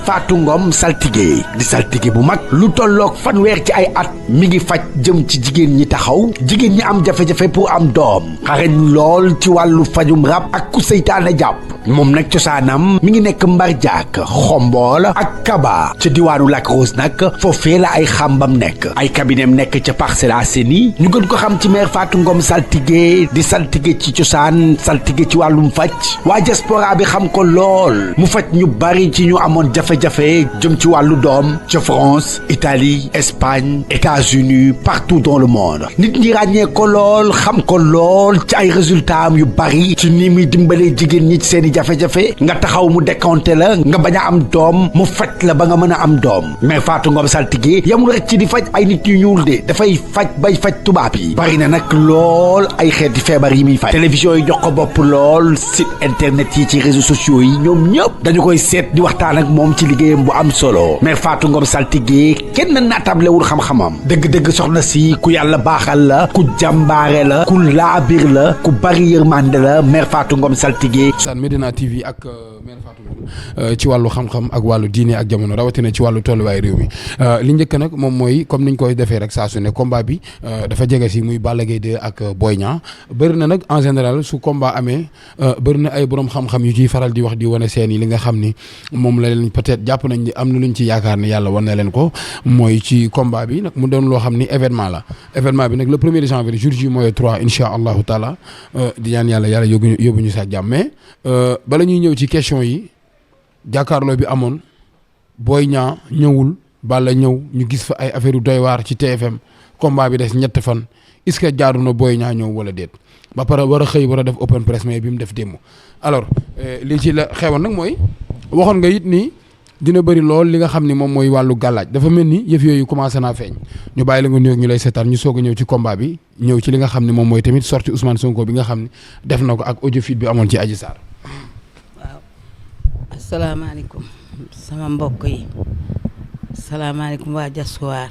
Fatou Ngom saltige di saltige bu mag lu tolloog fanweer ci ay at mi ngi faj jëm ci jigéen ñi taxaw jigéen ñi am jafe-jafe pour am doom xarañ lool ci wàllu fajum rab ak ku seytaane jàpp moom nag cosaanam mi ngi nekk Mbar Jaak Xombool ak Kaba ca diwaanu Lac Rose nag foofee la ay xambam nekk ay cabinetam nekk ca Parcelles Assainies ñu gën ko xam ci mère Fatou Ngom saltige di saltige ci cosaan saltige ci wàllum faj waa diaspora bi xam ko lool mu faj ñu bari ci ñu amoon jafe-jafe jëm ci wàllu doom ca France Italie Espagne États-Unis partout dans le monde nit ñi ràññee ko lool xam ko lool ci ay résultats am yu bari ci ni muy dimbalee jigéen ñi ci seeni jafe-jafe nga taxaw mu décompté la nga bañ a am doom mu faj la ba nga mën a am doom mais Fatou Ngom saltige yamul rek ci di faj ay nit yu ñuul de dafay faj bay faj tubaab yi bari na nag lool ay xeeti feebar yi muy faj télévision yi jox ko bopp lool site internet yi ci réseaux sociaux yi ñoom ñëpp dañu koy seet di waxtaan ak moom ci liggéeyam bu am solo mais Fatou Ngom saltige kenn naatablewul xam-xamam dëgg-dëgg soxna si ku yàlla baaxal la ku jàmbaare la ku laabir la ku bari yërmande la mère Fatou Ngom saltige Médina TV ak mère Fatou Ngom ci wàllu xam-xam ak wàllu diine ak jamono rawatina ci wàllu tolluwaay réew mi li njëkk nag moom mooy comme niñ koy defee rek saa su ne combat bi dafa jege si muy Balla Gaye 2 ak Boy Niang bëri na nag en général su combat amee bëri na ay borom xam-xam yu ciy faral di wax di wane seen yi li nga xam ni moom la leen peut-être jàpp nañ ni am na luñ ci yaakaar ne yàlla wan na leen ko mooy ci combat bi nag mu doon loo xam ni événement la événement bi nag le 1er janvier jour ji mooy 3 incha allahu taala di ñaan yàlla yóbbu ñu sa jàmm mais bala ñuy ñëw ci question yi jàkkaarloo bi amoon Boy Niang ñëwul Balla ñëw ñu gis fa ay affaire yu doy waar ci TFM combat bi des ñett fan est-ce que jaaru na Boy Niang ñëw wala déet ba pare war a xëy war a def open press mais bi mu def démb alors li ci la xewoon nag mooy waxoon nga it nii dina bëri lool li nga xam ni moom mooy wàllu gàllaaj dafa mel ni yëf yooyu commencé naa feeñ ñu bàyyi la nga nuyoog ñu lay seetaan ñu soog a ñëw ci combat bi ñëw ci li nga xam ne moom mooy tamit sorti Ousmane Sonko bi nga xam ne def na ko ak audio feed bi amoon ci Adji Sarr. waaw asalaamaaleykum sama mbokk yi salaamaaleykum waa diaspora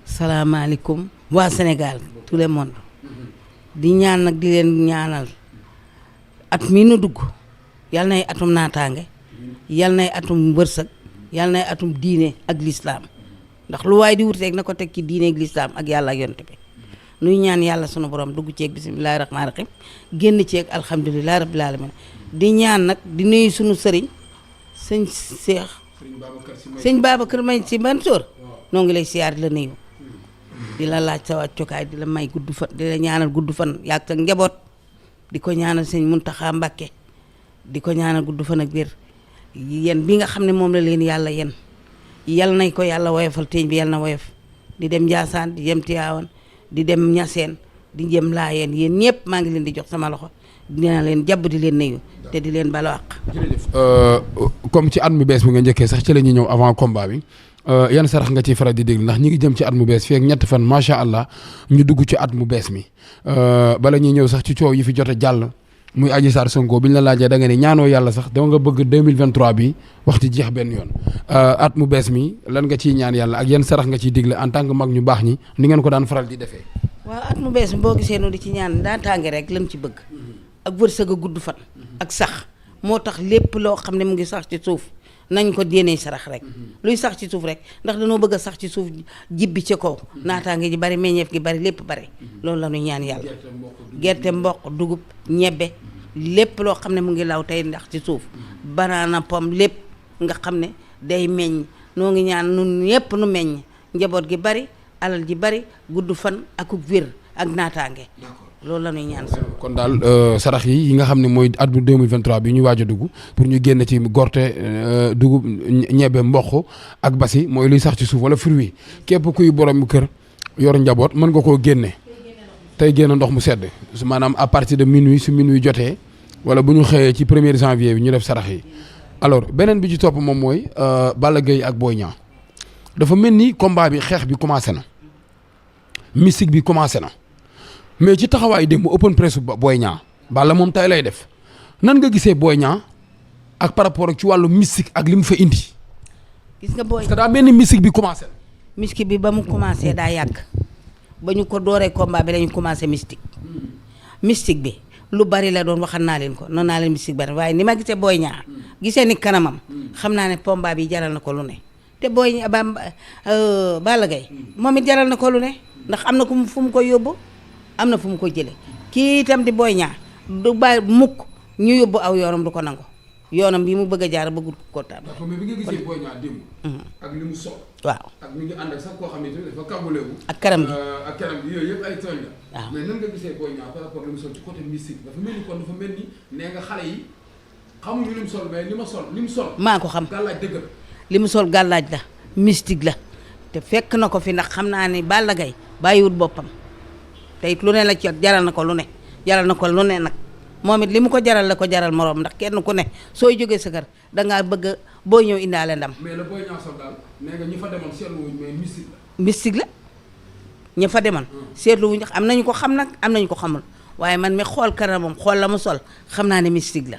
salaamaaleykum waa Sénégal tout le monde di ñaan nag di leen ñaanal at mi nu dugg yal nay atum naataange yal nay atum wërsëg yal nay atum diine ak lislaam ndax lu waay di wut rek na ko teg ci diine ak lislaam ak yàlla ak yonte bi nuy ñaan yàlla sunu borom dugg ceeg bismillaahi rahmaani rahiim génn ceeg alhamdulillahi rabbil alamin di ñaan nag di nuyu sunu sëriñ sëñ Seex sëñ Babacar May Si Mansour noo ngi lay siyaar di la nuyu di la laaj sa wàccukaay di la may gudd fan di la ñaanal gudd fan yàgg sa njaboot di ko ñaanal sëñ Muntaxa Mbàkke di ko ñaanal gudd fan ak wér yen bi nga xam ne moom la leen yàlla yen yal nañ ko yàlla woyofal teeñ bi yal na woyof di dem Njaasaan di dem Tiyaawan di dem Ñaseen di jëm Laayeen yéen ñëpp maa ngi leen di jox sama loxo dina leen jàpp di leen nuyu te di leen bala waq comme ci at mu bees bi nga njëkkee sax ci la ñuy ñëw avant combat bi yan sarax nga ciy faral di déglu ndax ñi ngi jëm ci at mu bees fii ak ñett fan macha allah ñu dugg ci at mu bees mi bala ñuy ñëw sax ci coow yi fi jot a jàll muy Adji Sarr Sonko bi ñu la laajee da nga ne ñaanoo yàlla sax dama nga bëgg 2023 bi waxtu jeex benn yoon at mu bees mi lan nga ciy ñaan yàlla ak yan sarax nga ciy digle en tant que mag ñu baax ñi ni ngeen ko daan faral di defee. waaw at mu bees mi boo gisee nu di ci ñaan daa tànge rek lan ci bëgg ak wërsëg a gudd fan ak sax moo tax lépp loo xam ne mu ngi sax ci suuf nañ ko déenee sarax rek luy sax ci suuf rek ndax dañoo bëgg a sax ci suuf jibbi ci kaw naataange ji bari meññeef gi bari lépp bari loolu la ñuy ñaan yàlla gerte mboq dugub ñebbe lépp loo xam ne mu ngi law tey ndax ci suuf banaana pom lépp nga xam ne day meññ noo ngi ñaan nun ñépp nu meññ njaboot gi bari alal ji bari gudd fan ak wér ak naataange loolu la ñuy ñaan sax. kon daal sarax yi nga xam ne mooy at bu 2023 bi ñu waaj a dugg pour ñu génn ci gorte dugub ñebe mboq ak basi mooy luy sax ci suuf wala fruit képp kuy borom kër yor njaboot mën nga koo génne tey génn ndox mu sedd maanaam à partir de minuit su minuit jotee wala bu ñu xëyee ci 1er janvier bi ñu def sarax yi. alors beneen bi ci topp moom mooy Balla Gaye ak Boy Niang dafa mel ni combat bi xeex bi commencé na mystique bi commencé na. mais ci taxawaay dem mu open press Boy Niang Balla moom tay lay def nan nga gisee Boy Niang ak par rapport ak ci wàllu mystique ak li mu fa indi. gis nga Boy parce que daa mel ni mystique bi commencé na. mystique bi ba mu commencé daa yàgg ba ñu ko dooree combat bi dañu commencé mystique. mystique bi lu bari la doon waxal naa leen ko noonu naa leen mystique bari waaye ni ma gisee Boy Niang gisee ni kanamam xam naa ne combat bi jaral na ko lu ne te Boy Niang Balla Gaye moom it jaral na ko lu ne ndax am na fu mu koy yóbbu am na fu mu koy jële kii itam di Boy Niang du bàyyi mukk ñu yóbbu aw yoonam du ko nangu yoonam bi mu bëgg a jaar bëggul ko tam. d'accord mais bi nga gisee Boy Niang démb. ak li mu sol. waaw ak mi ngi ànd ak sax koo xam ne tamit dafa kàmbuleewu. ak kanam gi ak kanam gi yooyu yëpp ay tooñ la. waaw mais nan nga gisee Boy Niang par rapport li mu sol ci côté mystique dafa mel ni kon dafa mel ni nee nga xale yi xamuñu li mu sol mais li mu sol. maa ko xam gàllaaj dëgg la. li mu sol gàllaaj la mystique la te fekk na ko fi ndax xam naa ne Balla Gaye bàyyiwut boppam te it lu ne la ci jaral na ko lu ne jaral na ko lu ne nag. moom it li mu ko jaral la ko jaral moroom ndax kenn ku ne sooy jógee sa kër dangaa bëgg booy ñëw indaale ndam. mais la Boy Niang sol daal nee nga ñi fa demoon seetlu wuñ mais mystique la. mystique la ña fa demoon. seetlu wuñ am nañu ko xam nag am nañu ko xamul waaye man mi xool kanamam xool la mu sol xam naa ne mystique la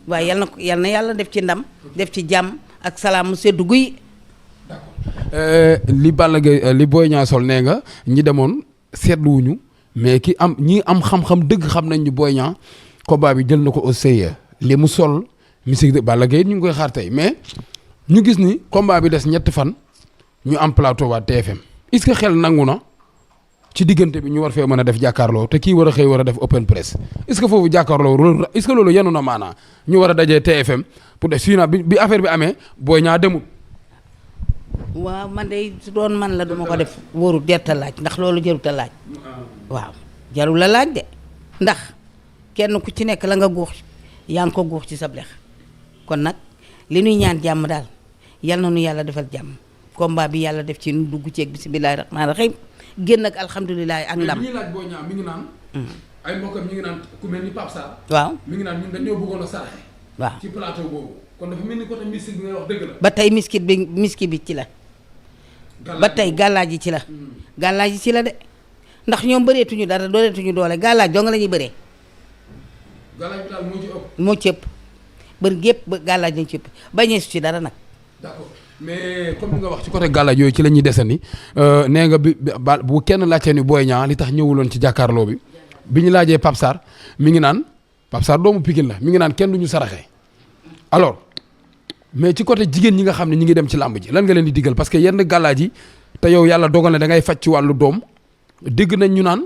waaye yal na yàlla def ci ndam def ci jàmm ak salaam mu seddu guy. d'accord li Balla Gaye li Boy Niang sol nee nga ñi demoon seetlu wuñu mais ñi am xam-xam dëgg xam nañ ni Boy Niang combat bi jël na ko au sérieux li mu sol musique de Balla Gaye ñu ngi koy xaar tey mais ñu gis ni combat bi des ñetti fan ñu am plateau waa TFM est-ce que xel nangu na ci diggante bi ñu war fee mën a def jàkkaarloo te kii war a xëy war a def open press est-ce que foofu jàkkaarloo est-ce que loolu yenu na maanaa ñu war a dajee TFM pour def sinon bi affaire bi amee Boy Niang demul. waaw man de su doon man la duma ko def wóorul jarta laaj ndax loolu jaruta laaj waaw jarul la laaj de ndax kenn ku ci nekk la nga guux yaa ngi ko guux ci sa blex kon nag li ñuy ñaan jàmm daal yal na nu yàlla defal jàmm combat bi yàlla def ci nu dugg ceeg bismillaahi rahmaani rahiim génn ak alhamdulilah ak ndam. mais ñi laaj Boy Niang mi ngi naan. ay mbokkam ñi ngi naan ku mel ni Pape Sarr. waaw mi ngi naan ñun dañoo bëggoon a saraxe. waaw ci plateau boobu kon dafa mel ni côté mystique bi ngay wax dëgg la. ba tey miski bi ci la. ba tey gàllaaj yi ci la. gàllaaj yi ci la de ndax ñoom bëreetuñu dara dooleetuñu doole gàllaaj dong la ñuy bëree. gàllaaj bi daal moo ci ëpp. moo ci ëpp bër gépp ba gàllaaj lañ ci ëpp bañeesu ci dara nag. d'accord mais comme ni nga wax ci côté gàllaaj yooyu ci la ñuy desandi nee nga bu kenn laajtee ni Boy Niang li tax ñëwuloon ci jàkkaarloo bi ñu laajee Pape Sarr mi ngi naan Pape Sarr doomu Pikine la mi ngi naan kenn du ñu saraxee alors mais ci côté jigéen ñi nga xam ne ñi ngi dem ci làmb ji lan nga leen di digal parce que yenn gàllaaj yi te yow yàlla dogal na da ngay faj ci wàllu doom dégg nañ ñu naan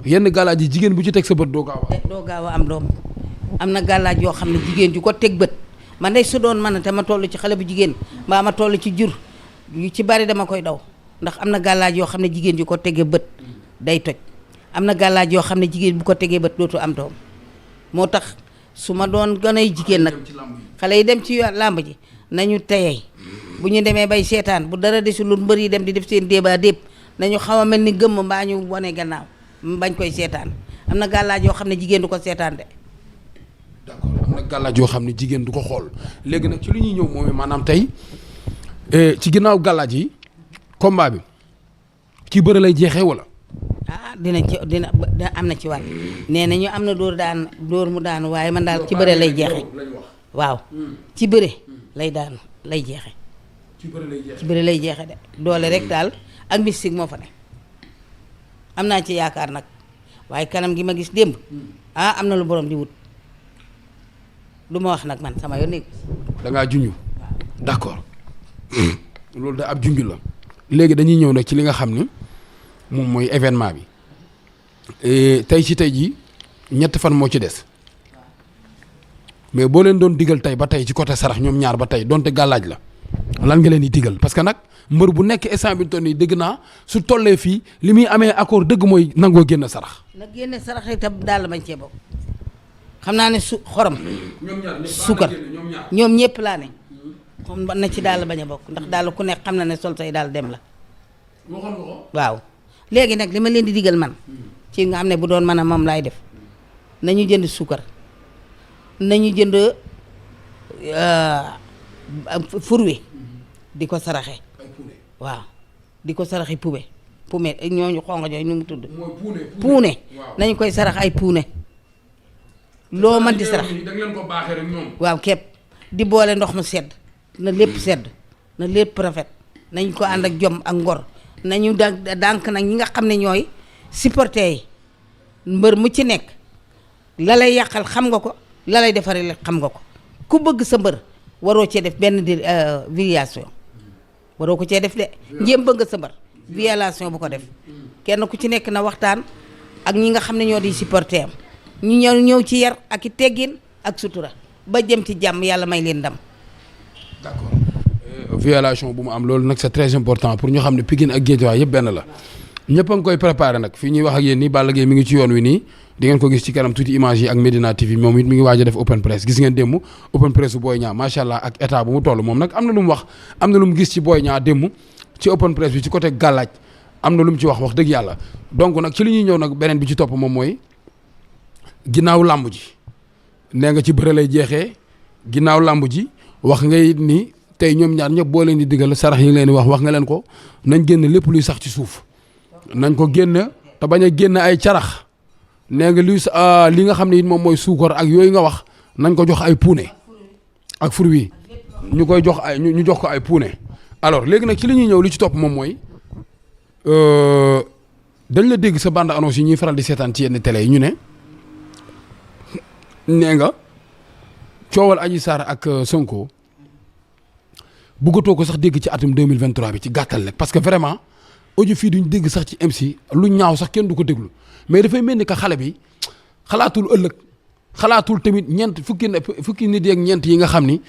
yenn gàllaaj yi jigéen bu ci teg sa bët doo gaaw a am doom am na gàllaaj yoo xam ne jigéen ju ko teg bët man day su doon man te ma toll ci xale bu jigéen mbaa ma toll ci jur yu ci bari dama koy daw ndax am na gàllaaj yoo xam ne jigéen ju ko tegee bët day toj am na gàllaaj yoo xam ne jigéen bu ko tegee bët dootu am doom moo tax su ma doon gënay jigéen nag xale yi dem ci làmb ji nañu teyey bu ñu demee bay seetaan bu dara desul lu mbër yi dem di def seen débat dépp nañu xaw a mel ni gëmm mbaa ñu wane gannaaw bañ koy seetaan am na gàllaaj yoo xam ne jigéen du ko seetaan de. d'accord am na gàllaaj yoo xam ne jigéen du ko xool léegi nag ci li ñuy ñëw moom maanaam tey ci ginnaaw gàllaaj yi combat bi ci bëre lay jeexee wala. dina am na ci wàll nee na ñu am na dóor mu daanu waaye man daal ci bëre lay jeexe waaw ci bëre lay daanu lay jeexe ci bëre lay jeexe de doole rek daal ak mystique moo fa ne am naa ci yaakaar nag waaye kanam gi ma gis démb am na lu borom di wut du ma wax nag man sama yoon nekk da ngaa junj d'accord loolu da ab junj la léegi dañuy ñëw nag ci li nga xam ni moom mooy événement bi tey ci tey jii ñetti fan moo ci des mais boo leen doon digal tey ba tey ci côté sarax ñoom ñaar ba tey donte gàllaaj la lan nga leen di digal parce que nag mbër bu nekk instant bi toll nii dégg naa su tollee fii li muy amee accord dëgg mooy nangoo génn sarax. nag génne sarax rek tam daal bañ cee bokk xam naa ne xorom. suukar ñoom ñëpp laa ne. comme na ci daal bañ a bokk ndax daal ku nekk xam na ne sol say daal dem la. waaw léegi nag li ma leen di digal man. ci nga xam ne bu doon mën a moom laay def nañu jënd suukar nañu jënd fur wi di ko saraxe waaw di ko saraxe pume ñooñu xonga jooy ñu mu tudd puune nañu koy sarax ay puune loo mën di sarax waaw képp di boole ndox mu sedd na lépp sedd na lépp rafet nañ ko ànd ak jom ak ngor nañu dànk nag ñi nga xam ne ñooy supporter yi mbër mu ci nekk la lay yàqal xam nga ko la lay defaree xam nga ko ku bëgg sa mbër waroo cee def benn violation waroo ko cee def de njéem bëgg sa mbër violation bu ko def kenn ku ci nekk na waxtaan ak ñi nga xam ne ñoo di supporter am ñu ñëw ci yar ak i teggin ak sutura ba jëm ci jàmm yàlla may leen ndam. d'accord violation bu mu am loolu nag c'est très important pour ñu xam ne Pikine ak Guédiawaye yëpp benn la ñëpp a ngi koy préparé nag fii ñuy wax ak yéen nii Balla Gaye mi ngi ci yoon wi nii di ngeen ko gis ci kanam tuuti image yi ak Medina TV moom it mi ngi waaj a def open press gis ngeen démb open press bu Boy Niang macha allah ak état bu mu toll moom nag am na lu mu wax am na lu mu gis ci Boy Niang démb ci open press bi ci côté gàllaaj am na lu mu ci wax dëgg yàlla donc nag ci li ñuy ñëw nag beneen bi ci topp moom mooy ginnaaw làmb ji nee nga ci bëre lay jeexee ginnaaw làmb ji wax nga it ni tey ñoom ñaar ñëpp boo leen di digal sarax yi leen di wax nga leen ko nañ génn lépp luy sax ci suuf nañ ko génn te bañ a génn ay carax nee nga li nga xam ne it moom mooy suukar ak yooyu nga wax nañ ko jox ay puune ak fruits ñu koy jox ay ñu jox ko ay puune alors léegi nag ci li ñuy ñëw li ci topp moom mooy dañ la dégg sa bande annonce yi ñuy faral di seetaan ci yenn télé yi ñu ne nee nga coowal Adji Sarr ak Sonko bëggatoo ko sax dégg ci atum 2023 bi ci gàttal rek parce que vraiment audio fii duñ dégg sax ci MC lu ñaaw sax kenn du ko déglu mais dafay mel ni que xale bi xalaatul ëllëg xalaatul tamit fukki nit yeeg ñeent yi nga xam ni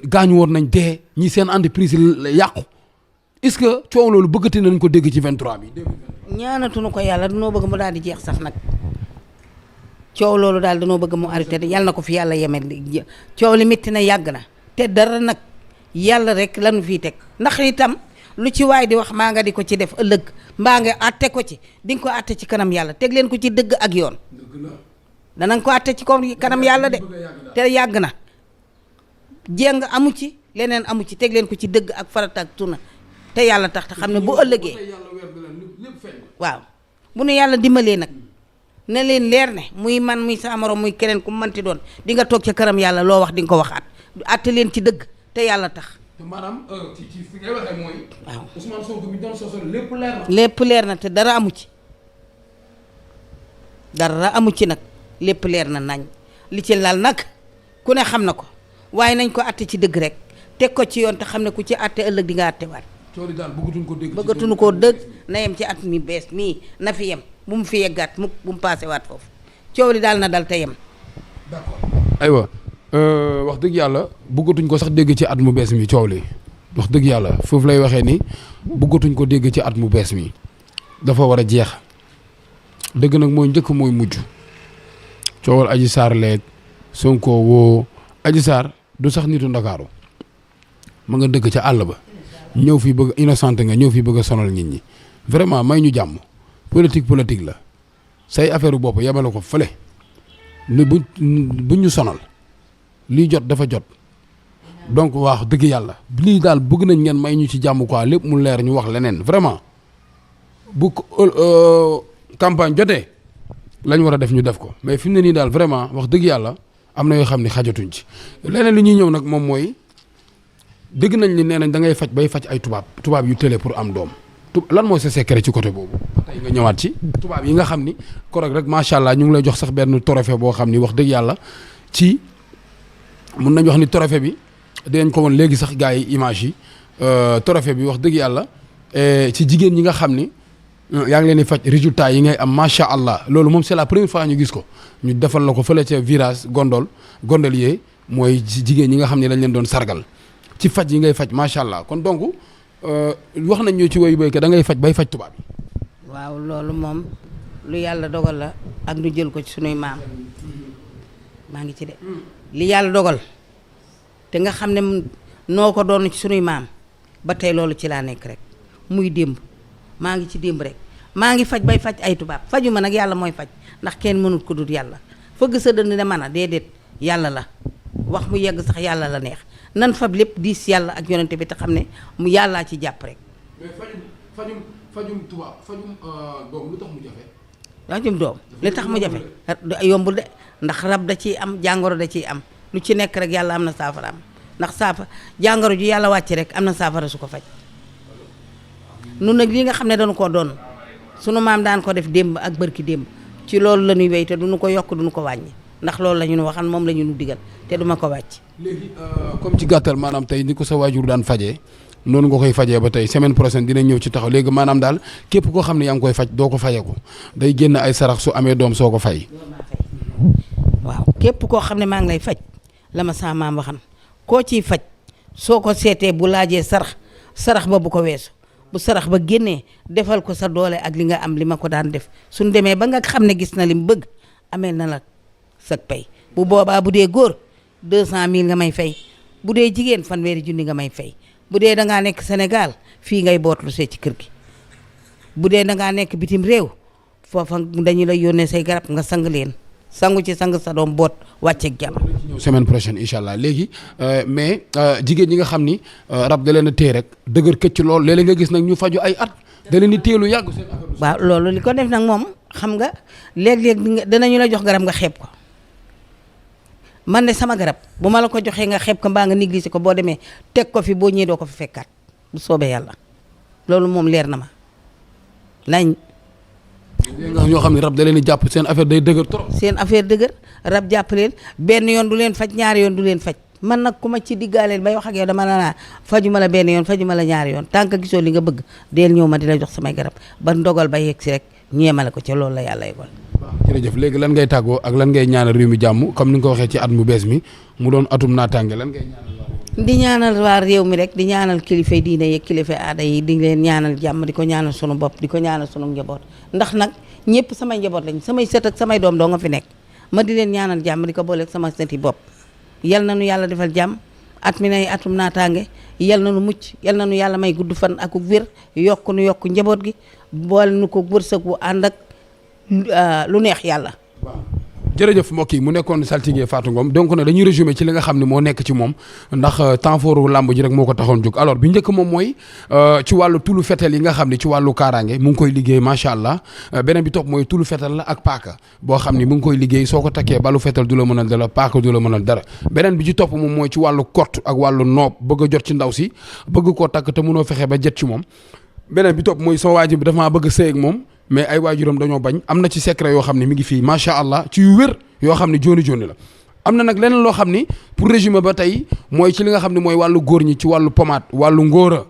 gaañu woon nañ dee ñi seen entreprise la yàqu est-ce que coow loolu bëggati nañ ko dégg ci 23 bi. ñaanatuñu ko yàlla danoo bëgg mu daal di jeex sax nag coow loolu daal danoo bëgg mu arrêté yàlla na ko fi yàlla yemel coow li métti na yàgg na te dara nag yàlla rek lanu fii teg ndax itam lu ci waay di wax maa nga di ko ci def ëllëg mbaa nga àtte ko ci di nga ko àtte ci kanam yàlla teg leen ko ci dëgg ak yoon danañ ko àtte ci kanam yàlla de te yàgg na jéng amu ci leneen amu ci teg leen ko ci dëgg ak farata ak tuna te yàlla tax te xam ne bu ëllëgee waaw bu nu yàlla dimbalee nag na leen leer ne muy man muy sa morom muy keneen ku manti doon di nga toog ca kanam yàlla loo wax di nga ko waxaat àtte leen ci dëgg te yàlla tax. maanaam ci fi ngay waxee mooy. waaw Ousmane Sonko mi doon sosal lépp leer na. lépp leer na te dara amu ci dara amu ci nag lépp leer na nañ li ci lal nag ku ne xam na ko waaye nañ ko àtte ci dëgg rek teg ko ci yoon te xam ne ku ci àtte ëllëg di nga àtte waat. coono daal bëggatuñ ko dégg. bëggatuñu koo dëgg na yem ci at mi bees mii na fi yem bu mu fi yeggaat mu bu mu paase waat foofu coow li daal na dal te yem. d'accord aywa. wax dëgg yàlla bëggatuñ ko sax dégg ci at mu bees mi coow li wax dëgg yàlla foofu lay waxee ni bëggatuñ ko dégg ci at mu bees mi dafa war a jeex dëgg nag mooy njëkk mooy mujj coowal Adji Sarr leeg Sonko woo Adji Sarr du sax nitu Ndakaaru ma nga dëgg ca àll ba ñëw fi bëgg innocent nga ñëw fi bëgg a sonal nit ñi vraiment may ñu jàmm politique la say affaire bopp yemale ko fële ne buñ ñu sonal. lii jot dafa jot donc wax dëgg yàlla lii daal bëgg nañ ngeen may ñu ci jàmm quoi lépp mu leer ñu wax leneen vraiment bu campagne jotee lañ war a def ñu def ko mais fi mu ne nii daal vraiment wax dëgg yàlla am na yoo xam ne xajatuñ ci leneen li ñuy ñëw nag moom mooy dëgg nañ ni nee nañ da ngay faj bay faj ay tubaab yu télé pour am doom lan mooy sa secret ci côté boobu tey nga ñëwaat ci tubaab yi nga xam ni korog rek macha allah ñu ngi lay jox sax benn trophée boo xam ni wax dëgg yàlla ci mun nañu wax ni trophée bi dinañ ko woon léegi sax gars yi image yi trophée bi wax dëgg yàlla ci jigéen ñi nga xam ni yaa ngi leen di faj résultat yi ngay am macha allah loolu moom c'est la première fois ñu gis ko ñu defal la ko fële ca virage gondolier mooy ci jigéen ñi nga xam ne dañ leen doon sargal ci faj yi ngay faj macha allah kon donc wax nañ ñu ci woyu béykat da ngay faj bay faj tubaab yi. waaw loolu moom lu yàlla dogal la ak nu jël ko ci sunuy maam maa ngi ci de. li yàlla dogal te nga xam ne noo ko doon ci sunuy maam ba tey loolu ci laa nekk rek muy démb maa ngi ci démb rek maa ngi faj bay faj ay tubaab faju ma nag yàlla mooy faj ndax kenn mënut ko dut yàlla fëgg sa dënd ne man a déedéet yàlla la wax mu yegg sax yàlla la neex nan fab lépp diis yàlla ak yonente bi te xam ne mu yàllaa ci jàpp rek. mais fajum tubaab fajum doom lu tax mu jafe. fajum doom li tax mu jafe yombul de ndax rab da ciy am jàngoro da ciy am lu ci nekk rek yàlla am na saafaraam ndax jàngoro ju yàlla wàcc rek am na saafara su ko faj nun nag li nga xam ne dañu koo doon sunu maam daan ko def démb ak bërki démb ci loolu la ñuy wéy te duñu ko yokk duñu ko wàññi ndax loolu la ñu waxan moom la ñu digal te duma ko wàcc. léegi comme ci gàttal maanaam tey ni ko sa waajur daan fajee noonu nga koy fajee ba tey semaine prochaine dina ñëw ci taxaw léegi maanaam daal képp koo xam ne yaa ngi koy faj doo ko fayeeku day génn ay sarax su amee doom soo ko fay. waaw képp koo xam ne maa ngi lay faj la ma sa maam waxan koo ciy faj soo ko seetee bu laajee sarax ba bu ko weesu bu sarax ba génnee defal ko sa doole ak li nga am li ma ko daan def suñ demee ba nga xam ne gis na li mu bëgg ameel na la sag pay bu boobaa bu dee góor 200 000 nga may fay bu dee jigéen 1,000 nga may fay bu dee da ngaa nekk Sénégal fii ngay bootlu see ci kër gi bu dee da ngaa nekk bitim réew foofa dañu lay yónnee say garab nga sang leen sangu ci sang sa doom boot wàcceeg jàmm. ñëw semaine prochaine incha allah léegi mais jigéen ñi nga xam ni rab da leen a téye rek dëgër këcc lool léeg-léeg nga gis nag ñu faju ay at da leen di téelu yàgg seen affaire. waaw loolu li ko def nag moom xam nga léeg-léeg danañu la jox garab nga xeeb ko man de sama garab bu ma la ko joxee nga xeeb ko mbaa nga négligé ko boo demee teg ko fi boo ñëwee doo ko fi fekkaat bu soobee yàlla loolu moom leer na ma nañ. nga ñoo xam ne rab da leen di jàpp seen affaire day dëgër trop. seen affaire dëgër rab jàpp leen benn yoon du leen faj ñaari yoon du leen faj man nag ku ma ci diggaaleel bay wax ak yow dama la fajuma la benn yoon fajuma la ñaari yoon tant que gisoo li nga bëgg deel ñëw ma di la jox samay garab ba ndogal ba yegg si rek ñeemale ko ca loolu la yàlla yeggoon. jërëjëf léegi lan ngay tàggoo ak lan ngay ñaanal réew mi jàmm comme ni nga ko waxee ci at mu bees mi mu doon atum naataange lan ngay ñaanal. di ñaanal waa réew mi rek di ñaanal kilifay diine yeeg kilifay aada yi di leen ñaanal jàmm di ko ñaanal sunu bopp di ko ñaanal sunu njaboot ndax nag ñëpp samay njaboot lañ samay sët ak samay doom doo nga fi nekk ma di leen ñaanal jàmm di ko booleeg sama sëti bopp yal na nu yàlla defal jàmm at mi nay atum naataange yal na nu mucc yal na nu yàlla may gudd fan ak wér yokk nu yokk njaboot gi boole nu ko wërsëg bu ànd ak lu neex yàlla. jërëjëf mbokk yi mu nekkoon saltige Fatou Ngom donc nag dañuy résumé ci li nga xam ne moo nekk ci moom ndax temps fooru làmb ji rek moo ko taxoon jóg alors bi njëkk moom mooy ci wàllu tulu fetel yi nga xam ne ci wàllu kaaraange mu ngi koy liggéey macha allah beneen bi topp mooy tulu fetel la ak paaka boo xam ne mu ngi koy liggéey soo ko takkee balu fetel du la mënal dara paaka du la mënal dara beneen bi ci topp moom mooy ci wàllu kort ak wàllu noob bëgg a jot ci ndaw si bëgg koo takk te mënoo fexe ba jot ci moom beneen bi topp mooy sama waajur bi dafa maa bëgg sëy ak moom mais ay waajuram dañoo bañ am na ci secret yoo xam ne mi ngi fii macha allah ci yu wér yoo xam ne jooni jooni la am na nag leneen loo xam ni pour résumer ba tey mooy ci li nga xam ne mooy wàllu góor ñi ci wàllu pomade wàllu ngóora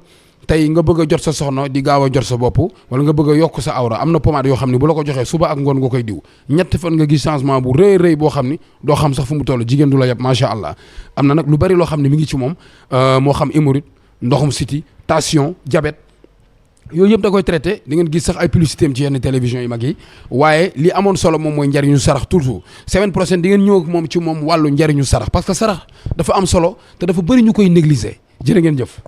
tey nga bëgg a jot sa soxna di gaaw a jot sa bopp wala nga bëgg a yokk sa awra am na pomade yoo xam ne bu la ko joxee suba ak ngoon nga koy diw ñetti fan nga gis changement bu rëy rëy boo xam ni doo xam sax fu mu toll jigéen du la yeb macha allah am na nag lu bari loo xam ne mi ngi ci moom moo xam hémorroïde ndoxum siti tension diabète yooyu yëpp da koy traité di ngeen gis sax ay publicité am ci yenn télévision yi mag yi waaye li amoon solo moom mooy njariñu sarax toujours semaine prochaine di ngeen ñëw ak moom ci moom wàllu njariñu sarax parce que sarax dafa am solo te dafa bëri ñu koy négliger jërë ngeen jëf